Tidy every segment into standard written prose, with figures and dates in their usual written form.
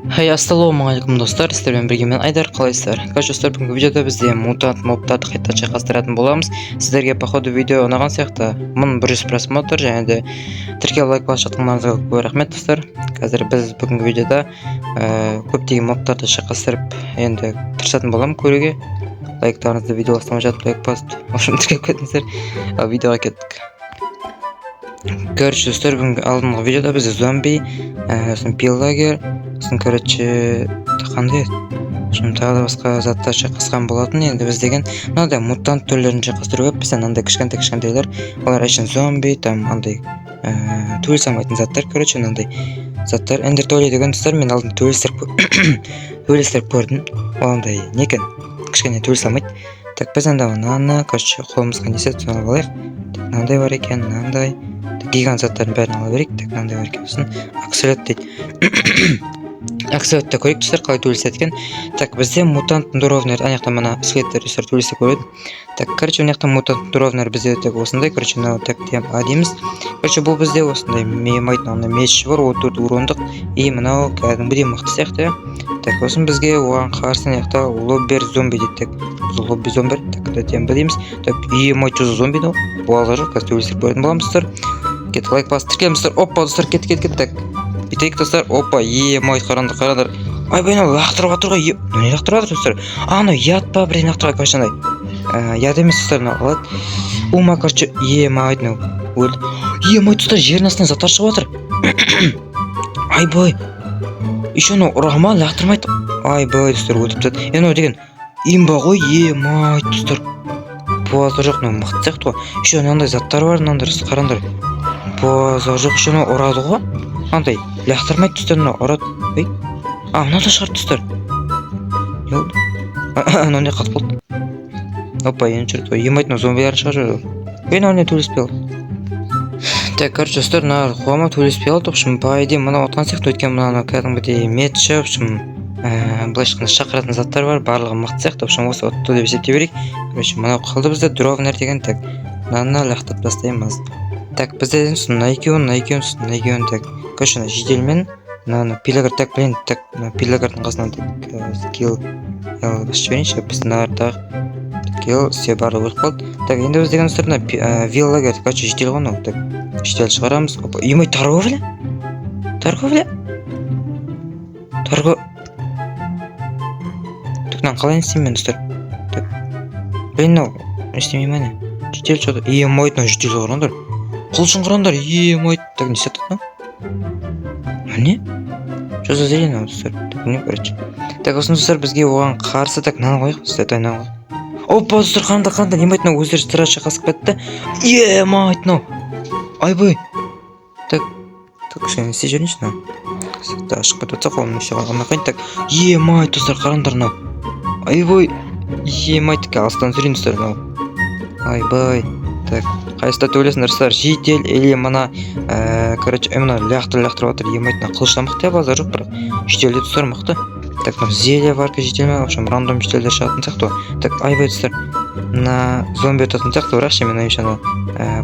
Хей, ассалаумағалейкум, достар! Сіздермен бірге мен, Айдар. Қалайсыздар? Короче, достар, бүгінгі видеода бізде мутант мобтарды қайта шайқастыратын боламыз. Сіздерге, походу, видео ұнаған сияқты, 1100 просмотр. Және де тіркеліп, лайк басып жатқандарыңызға көп рахмет, достар. Қазір біз бүгінгі видеода көптеген мобтарды шайқастырып, енді тырысатын боламын көруге. Лайктарыңызды видео бастамай жатып лайк басып, в общем, тіркеліп кетіңіздер. Ал видеоға кеттік. Короче, достар, бүгінгі алдыңғы видеода бізде зомби, сосын пиллагер, сосын, короче, қандай еді, в общем, тағы да басқа заттар шайқасқан болатын. Енді біз деген мынандай мутант түрлерін шайқастыру керекпіз. Мынандай кішкентай кішкентайлар, олар әшейін зомби там андай төбелесе алмайтын заттар. Короче, мынандай заттар эндер тролли деген, достар, мен алдын төбелестіріп көрдім. Ол андай не екен, кішкене төбелесе алмайды. Так, біз енді мынаны, короче, қолымызға не түседі, соны алып алайық. Так, мынандай бар екен, мынандай гигант заттардың бәрін ала берейік. Так, мынандай бар екен. Сосын акселет дейді. Акселетті көрейік, достар, қалай төбелеседі екен. Так, бізде мутант дровнер ана жақта, мына скелеттер, достар, төбелесе көреді. Так, короче, мына жақта мутант дровнер бізде. Так, осындай, короче, мынау. Так, а дейміз. Короче, бұл бізде осындай мемайтын, андай меч бар, 14 урондық. И мынау кәдімгідей мықты сияқты, иә. Так, сосын бізге оған қарсы мына жақта лоббер зомби дейді. Так, біз лобби зомби. Так, ДТМБ дейміз. Так, емай, что за зомби мынау? Базар жоқ, қазір төбелестіріп көретін боламыз, достар. Кеттік, лайк басып тіркелеміз, достар. Опа, достар, кеттік, кеттік, кеттік. Бүйтейік, достар. Опа, емай, қараңдар, қараңдар. Айбай, мынау лақтырып жатыр ғой. Мынау не лақтырып жатыр, достар? А, анау яд па, бірдеңе лақтырған. Короче, андай яд емес, достар, мынау қалады ума. Короче, емай, мынау өлді. Емай, достар, жердің астынан заттар шығып жатыр. Айбай, еще анау ұра ма, лақтырмайды. Айбай, достар, өлтіріп тастады. Е, мынау деген имба ғой. Емай, достар, базар жоқ, мынау мықты сияқты ғой. Еще мынандай заттар бар, мынандай, қараңдар, базар жоқ. Еще мынау ұрады ғой, андай лақтырмайды, достар, мынау ұрады. Ей, а, мынау да шығарды, достар. Не болды? Анау не, қатып қалды. Опа, енді жүрді ғой. Емайт, мынау зомбилар шығарып жіберді. Ей, мынау не, төбелеспей қалды. Так, короче, достар, мына қуама төбелеспей қалды. В общем, по идее, мынау ұтқан сияқты, өйткені мынаны кәдімгідей метші, в общем, былайша айтқанда, шақыратын заттар бар, барлығы мықты сияқты. В общем, осы ұтты деп есептей берейік. Короче, мынау қалды бізде дровнер деген. Так, мынаны лақтырып тастаймыз. Так, бізде сосын мына екеуін, мына екеуін, сосын мына екеуін. Так, короче, мына жеделмен мынаны пиллагер. Так, блин, так, мына пиллагердің қасынан, так, скилл L басып жіберейінші. Біз мыналарды килл, все, барлығы өліп қалды. Так, енді біз деген, достар, мына виллагер, короче, жедел ғой мынау. Так, жедел шығарамыз. Опа, емай, торговля, торговля, торго. Так, мынаны қалай, не істеймін мен, достар? Так, блин, мынау не істемей ма, не? Жедел че то. Емай, мынау жедел, қараңдар, қылышын қараңдар, емай. Так, не істеп жатыр мынау? Не, что за зелень мынау, достар? Так, не, короче. Так, сосын, достар, бізге оған қарсы, так, мынаны қояйық, достар, мынаны қояйық. Опа, достар, қараңдар, қараңдар, не, мынау өздері сразу шайқасып кетті. Емай, мынау, айбай. Так, так, кішкене істеп жіберейінші. Мынау ашып кетіп жатса, қолымнан ештеңе алмай қояйын. Так, емай, достар, қараңдар, мынау, айбай, емай. Так, алыстан түсірейін, достар, мынау, айбай. Так, қайсыда төбелесіңдер, достар, жедел или мына? Короче, мына лақтырып лақтырып жатыр. Емай, мына қылыштан мықты, иә, базар жоқ, бірақ жеделде, достар, мықты. Так, мына зелье бар, жедел ма? В общем, рандом жеделдер шығатын сияқты ғой. Так, айбай, достар, мына зомби ұтатын сияқты, бірақ ше, менің ойымша, анау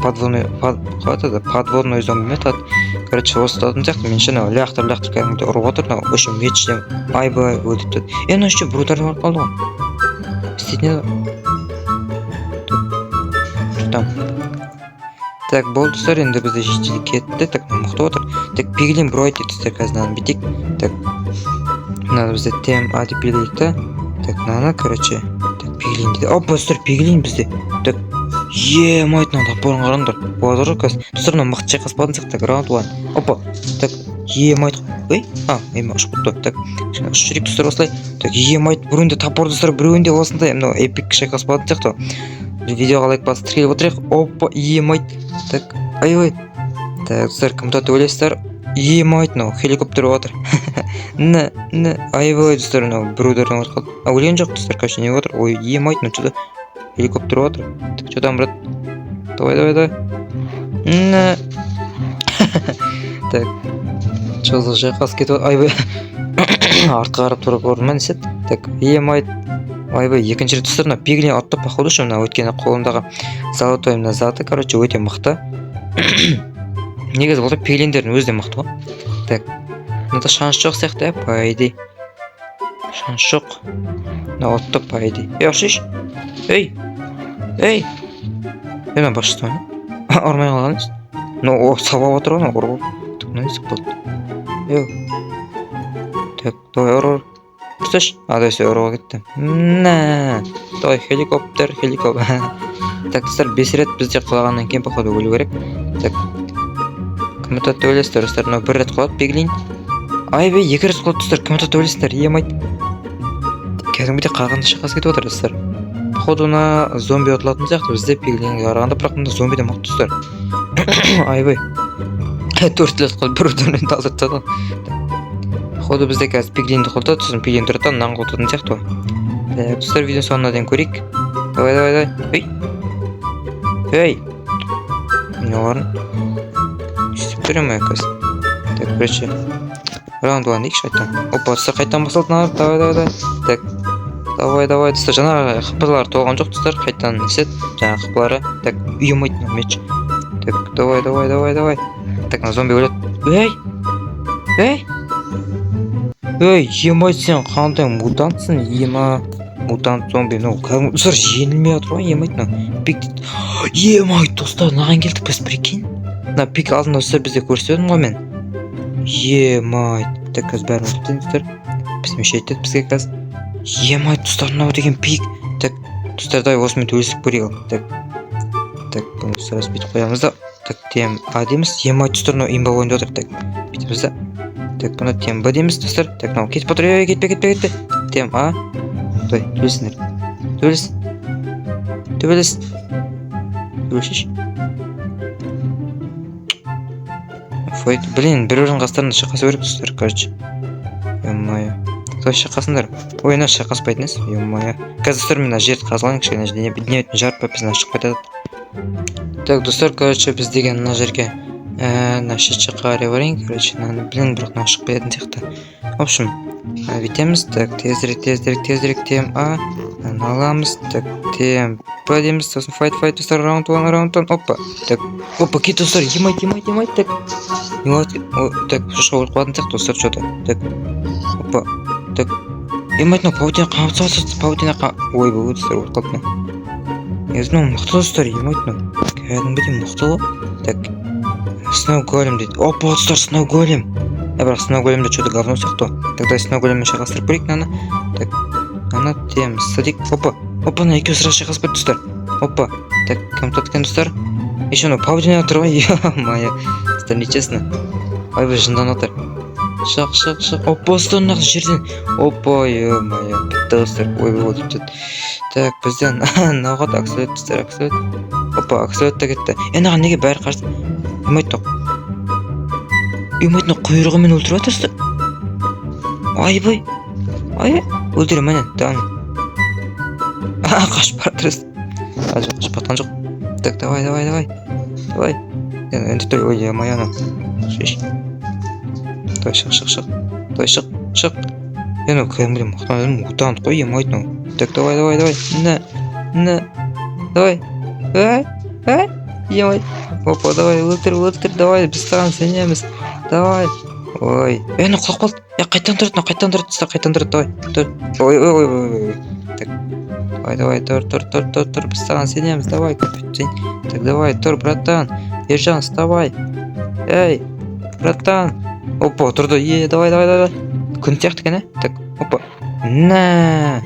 подводный, қалай атады, подводной зомби ма атады? Короче, осы ұтатын сияқты меніңше. Мынау лақтырып лақтырып кәдімгідей ұрып отыр мынау. В общем, мечтен, айбай, өлтіріп тастады. Е, мынау еще бір удардан өліп қалды ғой. Істейтін еді. Что там? Так, болды, достар, енді бізде жедел кетті. Так, мынау мықты отыр. Так, пиглин бройд дейді, достар, қазір мынаны бүйтейік. Так, мынаны бізде тм а деп белгілейік та. Так, мынаны, короче, так, пиглин дейді. Опа, достар, пиглин бізде. Так, емайт, мына топорын қараңдар, базар жоқ. Қазір, достар, мынау мықты шайқас болатын сияқты. Так, раунд one. Опа, так, емайт. Ей, а, еме ұшып кетті. Так, кішкене ұшып жүрейік, достар, осылай. Так, емайт, біреуінде топор, достар, біреуінде осындай. Мынау эпик шайқас болатын сияқты. Видеоға лайк басып, тіркеліп отырайық. Опа, емайт. Так, ай, так, достар, кім ұтады деп ойлайсыздар? Емайт, мынау хеликоптер болып жатыр. Н н, айбай, достар, мынау бір удардан өліп қалды. А, өлген жоқ, достар. Короче, не болып жатыр? Ой, емайт, мынау что то хеликоптер болып жатыр. Так, что там, брат? Давай, давай, давай. На. Так, что за шайқас кетіп? Айбай, артқа қарап тұрып ұрды ма, не істеді? Так, емайт, ойбай, екінші рет, достар, мына пиглин ұтты, походу ше. Мына, өйткені қолындағы золотой мына заты, короче, өте мықты негізі. Бұл пиглиндердің өзі де мықты ғой. Так. Мынада шанс жоқ сияқты, иә, по идее. Шанс жоқ. Мына ұтты, по идее. Ей, ұрсайшы. Ей! Ей! Ей, мына басшысы ма? Ұрмай қалған емес. Ну, о, сабап отыр ғой, ұрып. Так, мына не болды? Йоу. Так, давай, ұр, ұр. Ұрсайшы. А, да, все, ұруға кетті. Мә. Давай, хеликоптер, хеликоптер. Так, достар, 5 рет бізде құлағаннан кейін, походу, өлу керек. Так. Кім ұтады деп ойлайсыздар, достар? Мынау бір рет құлады, белгілейін. Айбей, екі рет құлады, достар. Кім ұтады деп ойлайсыздар? Емайт. Кәдімгідей қарғынды шайқас кетіп отыр, достар. Походу, мына зомби ұтылатын сияқты бізде белгіленгенге қарағанда, бірақ мына зомби де мықты, достар. Айбай. Төрт рет құлады, бір удармен талдырып тастады ғой. Походу, бізде қазір пиглинді құлатады, сосын пиглин тұрады да, мынаны құлататын сияқты ғой. Так, достар, видеоның соңына дейін көрейік. Давай, давай, давай. Ей! Ей! Мыналарын істеп тұр ма қазір? Так, короче, раунд one дейікші қайтадан. Опа, достар, қайтадан басталды мыналар. Давай, давай, давай. Так. Давай, давай, достар, жаңағы хп-лар толған жоқ, достар, қайтадан не істеді? Жаңағы хп-лары. Так, ұйымайды мынау меч. Так, давай, давай, давай, давай. Так, мына зомби өледі. Ей! Ей! Ей, емайт, сен қандай мутантсың, ема? Мутант зомби, мынау кәдімгі, достар, жеңілмей жатыр ғой, емайт мынау. Пик дейді. Емайт, достар, мынаған келдік біз, прикинь. Мына пик алдында, достар, бізде көрсетіп едім ғой мен. Емайт. Так, қазір бәрін өлтіріп тастайын, достар. Біз мешать етеді бізге қазір. Емайт, достар, мынау деген пик. Так, достар, давай осымен төбелесіп көрейік ал. Так. Так, бұны сразу бүйтіп қоямыз да. Так, тем А дейміз. Емайт, достар, мынау имба ойнап отыр. Так, бүйтеміз да. Так, бұны тем Б дейміз, достар. Так, мынау кетіп отыр. Ей, кетпе, кетпе, кетпе. Тем А. Давай, төбелесіңдер. Төбелес. Төбелес. Төбелесейші. Файт. Блин, бір бірінің қастарында шайқасу керек, достар, короче. Ё-моё. Давай шайқасыңдар. Ой, мына шайқаспайтын емес. Ё-моё. Қазір, достар, мен мына жерді қазып алайын кішкене, динамитпен жарып біз мына шығып кетеді. Так, достар, короче, біз деген мына жерге мына шет жаққа қарай барайын, короче, мынаны, блин, бірақ мынау шығып кететін сияқты. В общем, бүйтеміз. Так, тезірек, тезірек, тезірек, тем А, мынаны аламыз. Так, тем Б дейміз, сосын файт, файт, достар, раунд one, раунд one, опа. Так, опа, кет, достар, емайт, емайт, емайт, так. Не болады? Ой, так, шошқа өліп қалатын сияқты, достар, что-то. Так, опа, так. Емайт, мынау паутина қамап тастады, паутина. Ойбай, достар, өліп қалдым мен. Негізі мынау мықты, достар, емайт, мынау. Кәдімгідей мықты ғой. Так, Сноу Голем дейді. Опа, достар, Сноу Голем. Бірақ Сноу Голем де что-то говно сияқты ғой. Тогда Сноу Големмен шайқастырып көрейік мынаны. Так, мынаны тем садик. Опа, опа, мына екеуі сразу шайқасып кетті, достар. Опа, так, кім ұтады екен, достар? Еще мынау паутина тұр ғой, ё-моё. Достар, нечестно. Ойбай, жынданып отыр. Шық, шық, шық. Опа, достар, мына жерден. Опа, ё-моё, бітті, достар. Ойбай, өлтіріп тастады. Так, бізден мынауға да аксолет, достар, аксолет. Опа, аксолет та кетті. Е, мынаған неге бәрі қарсы? Емайт, емайт, мына құйрығымен өлтіріп жатыр, достар. Ойбай. Ай, өлтіремін, міне, давай. А, қашып бара жатыр. А, жоқ, қашып батқан жоқ. Так, давай, давай, давай. Давай. Енді тұр, ой, ё-моё, анау. Шеш. Давай, шық, шық, шық. Давай, шық, шық. Е, мынау кәдімгідей мықты мутант қой, емайт мынау. Так, давай, давай, давай. На, на. Давай. Ай, ай, емайт. Опа, давай, өлтір, өлтір, давай, біз саған сенеміз. Давай. Ой. Е, мынау құлап қалды. Е, қайтадан тұрады, мынау қайтадан тұрады, достар, қайтадан тұрады, давай. Тұр. Ой, ой, ой, ой, ой. Так. Давай, давай, тұр, тұр, тұр, тұр, тұр, біз саған сенеміз, давай, сен. Так, давай, тұр, братан. Ержан, вставай. Эй, братан. Опа, тұрды. Е, давай, давай, давай. Күн сияқты екен, ә? Так, опа. На.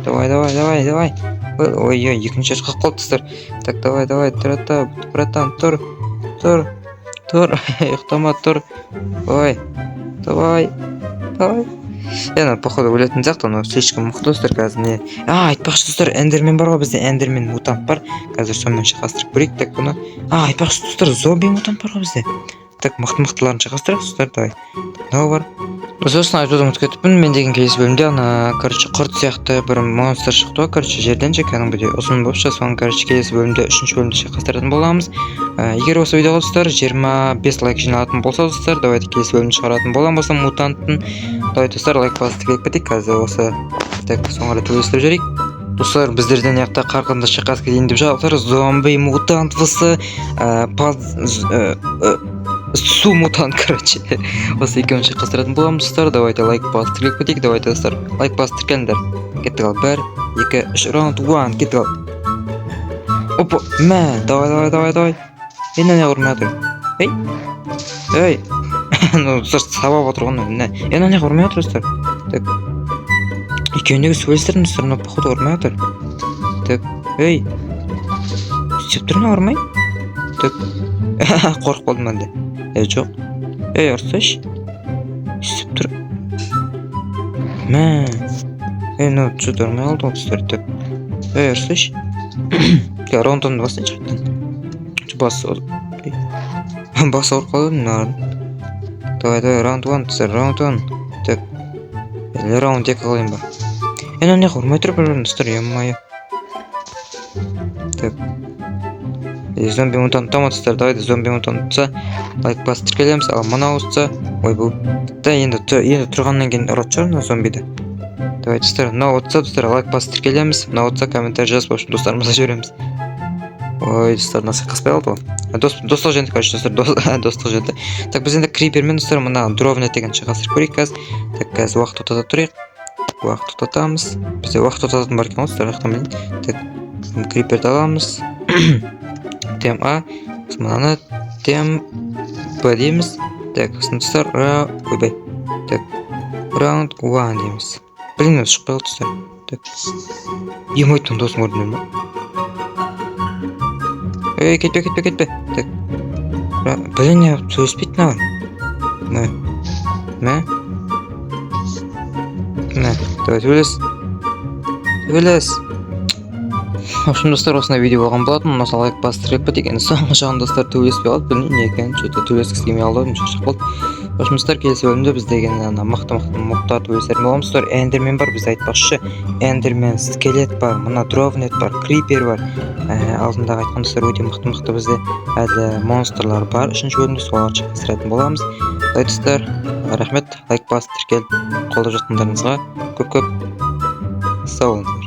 Давай, давай, давай, давай. Ой, ой, екінші рет қалып қалды, достар. Так, давай, давай, тұр, братан, тұр. Тұр. Тұр. Ұйықтама, тұр. Ой. Давай. Давай. Е, походу өлетін сияқты, анау слишком мықты, достар, қазір не. А, айтпақшы, достар, эндермен бар ғой бізде, эндермен мутант бар. Қазір сонымен шайқастырып көрейік, так, бұны. А, айтпақшы, достар, зомби мутант бар ғой бізде. Так, мықты мықтыларын шайқастырайық, достар, давай. Мынау бар. Сосын айтуды ұмытып кетіппін, мен деген келесі бөлімде ана, короче, құрт сияқты бір монстр шықты ғой, короче, жерден ше, кәдімгідей ұзын болып ше, соны, короче, келесі бөлімде, үшінші бөлімде шайқастыратын боламыз. Егер осы видеоға, достар, 25 лайк жиналатын болса, достар, давайте келесі бөлімді шығаратын боламын осы мутанттың. Давайте, достар, лайк басып тіркеліп кетейік қазір осы. Так, соңғы рет төбелестіріп жіберейік. Достар, біздерден жақта қарқынды шайқас кетейін деп жатыр. Зомби мутант vs Су мутант, короче. Осы екеуін шайқастыратын боламыз, достар. Давайте лайк басып, тіркеліп кетейік. Давайте, достар, лайк басып, тіркеліңдер. Кеттік. Ал, бір, екі, үш, раунд one, кеттік. Ал, опа, мә, давай, давай, давай, давай. Ей, мына не ұрмай жатыр? Ей, ей, ну, достар, сабап отыр ғой мынау. Міне, ей, мына не ұрмай жатыр, достар? Так, екеуін неге сөйлестірдім, достар? Мынау, походу, ұрмай жатыр. Так, ей, істеп тұр мына, ұрмай. Так, қорқып қалдым әлде. Е, жоқ, ей, ұрсайшы, істеп тұр, мә. Ей, мынау че то ұрмай қалды ғой, достар. Так, ей, ұрсайшы. Раунд онды басайыншы қайтадан. Бас, ей, бас ауырып қалды мыналардың. Давай, давай, раунд one, достар, раунд one. Так, или раунд екі қылайын ба? Е, мынау неғып ұрмай тұр бір бірін, достар? Е-мое. Так, е, зомби мутант ұта ма, достар? Давайте, зомби мутант ұтса, лайк басып, тіркелеміз. Ал мынау ұтса, ойбу да, енді енді тұрғаннан кейін ұратын шығар мына зомбиді. Давайте, достар, мынау ұтса, достар, лайк басып, тіркелеміз. Мынау ұтса, комментарий жазып, в общем, достарымызға жібереміз. Ой, достар, мына шайқаспай қалды ғой. Дос, достық жеңді, короче, достар, достық жеңді. Так, біз енді крипермен, достар, мына дровнет деген шайқастырып көрейік қазір. Так, қазір уақыт тоқтата тұрайық, уақыт тоқтатамыз. Бізде уақыт тоқтататын бар екен ғой, достар, қаяқтан білейін. Так, криперді аламыз, тем А, сосын мынаны тем Б дейміз. Так, сосын, достар, ойбай, так, раунд one дейміз. Блин, шықпай қалды, достар. Так, емойтын досым, көрдіңдер ма? Ей, кетпе, кетпе, кетпе. Так, блин, не сөйлеспейді мыналар? Мә, мә, мә, давай, төбелес, төбелес. В общем, достар, осындай видео болған болатын. Ұнаса, лайк басып, тіркеліп кетейік. Енді соңғы жағын, достар, төбелеспей қалды, білмеймін не екенін, че то төбелескісі келмей қалды ау, шаршап қалды. В общем, достар, келесі бөлімде біз деген ана мықты мықты мобтар төбелесетін боламыз, достар. Эндермен бар бізде, айтпақшы, эндермен, скелет бар, мына дровнет бар, крипер бар. Алдындағы айтқан, достар, өте мықты мықты бізде әлі монстрлар бар. Үшінші бөлімде соларды шайқастыратын боламыз. Давай, достар, рахмет лайк басып, тіркеліп, қолдап жатқандарыңызға. Көп көп сау болыңыздар.